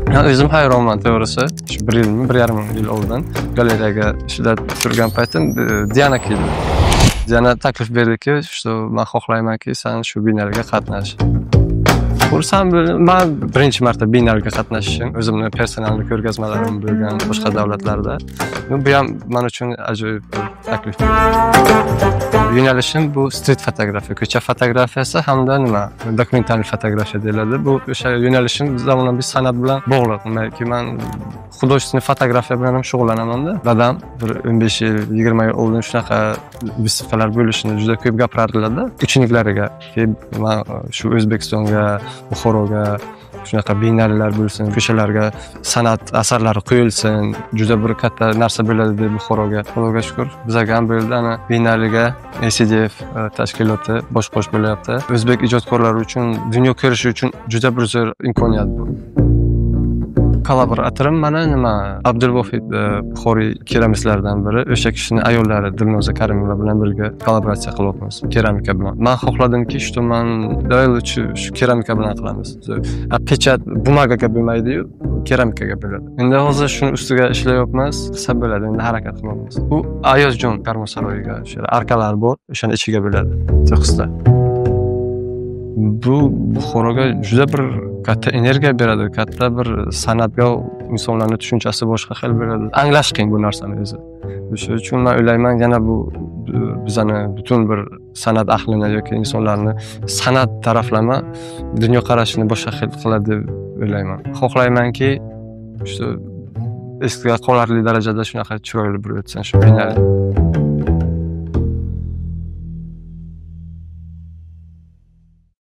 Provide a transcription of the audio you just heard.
Men o'zim hayronman, to'g'risi. Shu 1 yilmi, 1,5 yil oldin galereyaga ishlab turgan paytim Diana keldi. Diana taklif berdiki, что men xohlaymanki, sen shu biennalega qatnash. Xursand bo'ldim. Men birinchi marta biennalga qatnashishim, o'zimni personal ko'rgazmalarim bo'lgan boshqa davlatlarda. Bu ham men uchun ajoyib taklif. Yo'nalishim bu street fotografiya, ko'cha fotografiyasi hamda nima, dokumental fotografiya deyiladi. Bu o'sha yo'nalishim zamonaviy san'at bilan bog'liq. Demakki, men художественный fotografiya bilan ham shug'ullanamanda. Dadam bir 15 yil, 20 yil oldin shunaqa выставка lar bo'lishini juda ko'p gapirardilar-da ученик lariga. Keyin man shu O'zbekistonga, Buxoroga shunaqa biennalelar bo'lsin, ko'chalarga san'at asarlari qo'yilsin, juda bir katta narsa bo'ladi deb Buxoroga. Xudoga shukur, bizaga ham bo'ldi. Ana biennalega ACDF tashkiloti bosh qo'sh bo'lyapti. O'zbek ijodkorlari uchun, dunyo ko'rishi uchun juda bir zo'r imkoniyat bu. Kollaboratorim mana nima, Abdulvohid Buxoriy keramistlardan biri, o'sha kishini ayollari Dilnoza Karimova bilan birga kollaboratsiya qilyapmiz keramika bilan. Men xohladimki, shu man doim shu keramika bilan qilamiz. Pechat бумага ga bo'lmaydi-yu, keramikaga bo'ladi. Endi hozir shuni ustiga ishlayapmiz, qilsa bo'ladi, endi harakat qilyapmiz. Bu Ayozjon karvonsaroyiga o'sha arkalar bor, o'shani ichiga bo'ladi. To'qqizta. Bu Buxoroga juda bir katta energiya beradi, katta bir san'atga insonlarni tushunchasi boshqa xil bo'ladi. Anglash qiyin bu narsani o'zi. O'sha uchun men o'ylayman, yana bu bizani butun bir san'at ahlini yoki insonlarni san'at taraflama dunyoqarashini boshqa xil qiladi deb o'ylayman. Xohlaymanki, shu esga qolarli darajada shunaqa chiroyli bir o'tsin shu biennale.